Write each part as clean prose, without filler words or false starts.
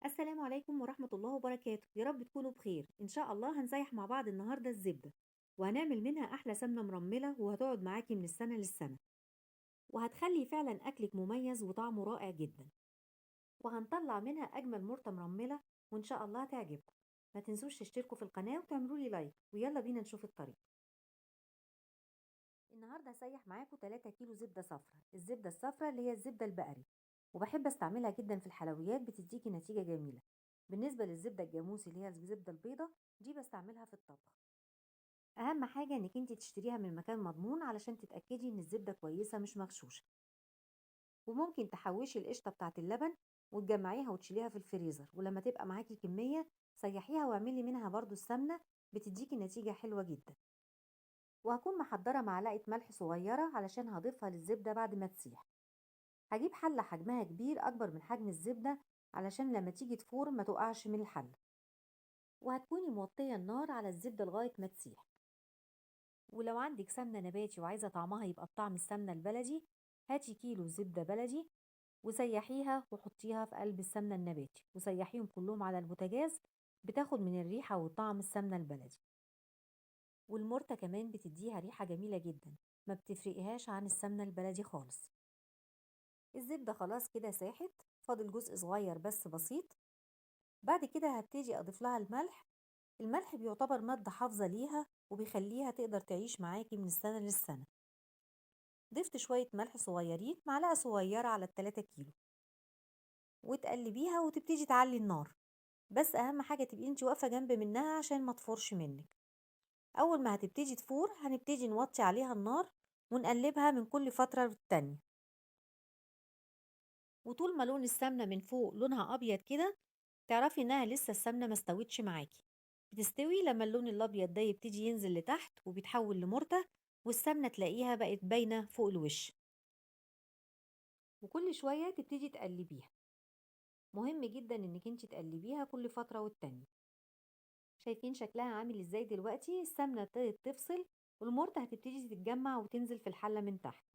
السلام عليكم ورحمة الله وبركاته. يا رب تكونوا بخير إن شاء الله. هنسيح مع بعض النهاردة الزبدة، وهنعمل منها أحلى سمنة مرملة، وهتقعد معاكي من السنة للسنة، وهتخلي فعلا أكلك مميز وطعمه رائع جدا، وهنطلع منها أجمل مرتة مرملة، وإن شاء الله هتعجبكم. ما تنسوش تشتركوا في القناة وتعملوا لي لايك، ويلا بينا نشوف الطريق. النهارده هسيح معاكم 3 كيلو زبدة صفراء، الزبدة الصفراء اللي هي الزبدة البقري، وبحب استعملها جدا في الحلويات، بتديكي نتيجة جميلة. بالنسبة للزبدة الجاموسي اللي هي الزبدة البيضاء دي بستعملها في الطبخ. اهم حاجة انك انت تشتريها من مكان مضمون علشان تتأكدي ان الزبدة كويسة مش مغشوشة. وممكن تحوشي القشطة بتاعة اللبن وتجمعيها وتشيليها في الفريزر، ولما تبقى معاكي كمية سيحيها واعملي منها برضو السمنة، بتديكي نتيجة حلوة جدا. وهكون محضرة معلقة ملح صغيرة علشان هضيفها للزبدة بعد ما تسيح. هجيب حلة حجمها كبير أكبر من حجم الزبدة علشان لما تيجي تفور ما تقعش من الحلة، وهتكوني موطية النار على الزبدة لغاية ما تسيح. ولو عندك سمنة نباتي وعايزة طعمها يبقى بطعم السمنة البلدي، هاتي كيلو زبدة بلدي وسيحيها وحطيها في قلب السمنة النباتي، وسيحيهم كلهم على البوتاجاز، بتاخد من الريحة وطعم السمنة البلدي. والمرتة كمان بتديها ريحة جميلة جدا، ما بتفرقهاش عن السمنة البلدي خالص. الزبدة خلاص كده ساحت، فاضل جزء صغير بس بسيط. بعد كده هبتدي اضيف لها الملح. الملح بيعتبر مادة حافظة ليها وبيخليها تقدر تعيش معاكي من السنة للسنة. ضفت شوية ملح صغيرين، معلقة صغيرة على 3 كيلو، وتقلبيها وتبتدي تعلي النار. بس اهم حاجة تبقي انت واقفة جنب منها عشان ما تفورش منك. اول ما هتبتدي تفور هنبتدي نوطي عليها النار ونقلبها من كل فترة للتانية. وطول ما لون السمنة من فوق لونها ابيض كده تعرفي انها لسه السمنة ما استوتش معاكي. بتستوي لما اللون الابيض ده يبتدي ينزل لتحت وبيتحول لمرتة، والسمنة تلاقيها بقت باينة فوق الوش. وكل شوية تبتدي تقلبيها، مهم جدا انك انت تقلبيها كل فترة والتانية. شايفين شكلها عامل ازاي دلوقتي؟ السمنة ابتدت تفصل والمرتة هتبتدي تتجمع وتنزل في الحلة من تحت،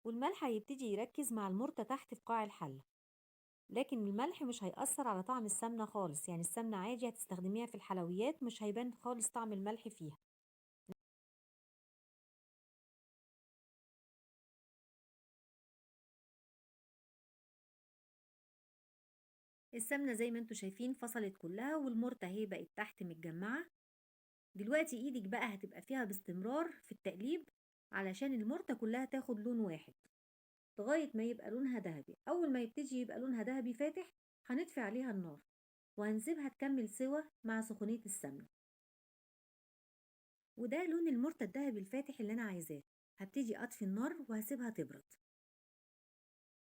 والملح هيبتدي يركز مع المرتة تحت في قاع الحلة. لكن الملح مش هيأثر على طعم السمنة خالص، يعني السمنة عادي هتستخدميها في الحلويات مش هيبان خالص طعم الملح فيها. السمنة زي ما انتوا شايفين فصلت كلها، والمرتة اهي بقت تحت متجمعة. دلوقتي ايدك بقى هتبقى فيها باستمرار في التقليب علشان المرتة كلها تاخد لون واحد لغاية ما يبقى لونها ذهبي. أول ما يبتدي يبقى لونها ذهبي فاتح هنطفي عليها النار وهنسيبها تكمل سوا مع سخونية السمنة. وده لون المرتة الذهبي الفاتح اللي أنا عايزاه. هبتدي أطفي النار وهسيبها تبرد.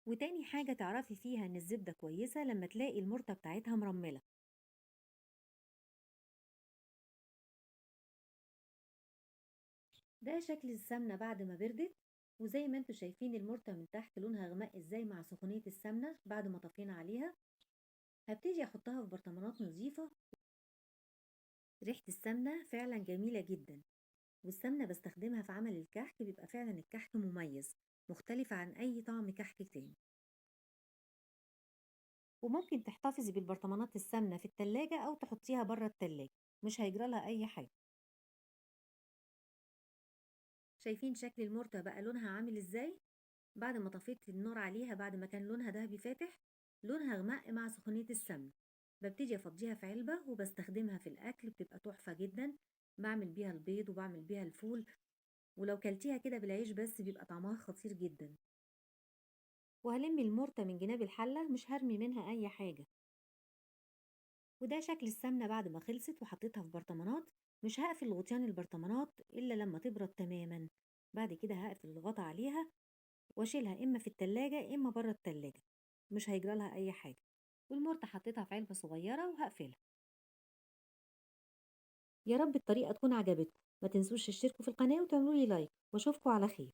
وتاني حاجة تعرفي فيها إن الزبدة كويسة لما تلاقي المرتة بتاعتها مرملة. ده شكل السمنة بعد ما بردت، وزي ما انتوا شايفين المرتة من تحت لونها غمق ازاي مع سخونية السمنة بعد ما طفينا عليها. هبتدي احطها في برطمانات نظيفة. ريحة السمنة فعلا جميلة جدا، والسمنة بستخدمها في عمل الكحك، بيبقى فعلا الكحك مميز مختلف عن اي طعم كحك تاني. وممكن تحتفظي بالبرطمانات السمنة في التلاجة او تحطيها بره التلاجة، مش هيجرالها اي حاجة. شايفين شكل المرتة بقى لونها عامل ازاي بعد ما طفيت النار عليها؟ بعد ما كان لونها ذهبي فاتح لونها غمق مع سخونية السمنة. ببتدي افضيها في علبة وبستخدمها في الاكل، بتبقى تحفة جدا. بعمل بيها البيض وبعمل بيها الفول، ولو كلتيها كده بالعيش بس بيبقى طعمها خطير جدا. وهلم المرتة من جناب الحلة، مش هرمي منها اي حاجة. وده شكل السمنة بعد ما خلصت وحطيتها في برطمانات. مش هقفل غطيان البرطمانات الا لما تبرد تماما، بعد كده هقفل الغطا عليها واشيلها اما في التلاجة اما بره التلاجة، مش هيجرالها اي حاجة. والمرتة حطيتها في علبة صغيرة وهقفلها. يا رب الطريقة تكون عجبتكم، ما تنسوش تشتركوا في القناة وتعملوا لي لايك، واشوفكم على خير.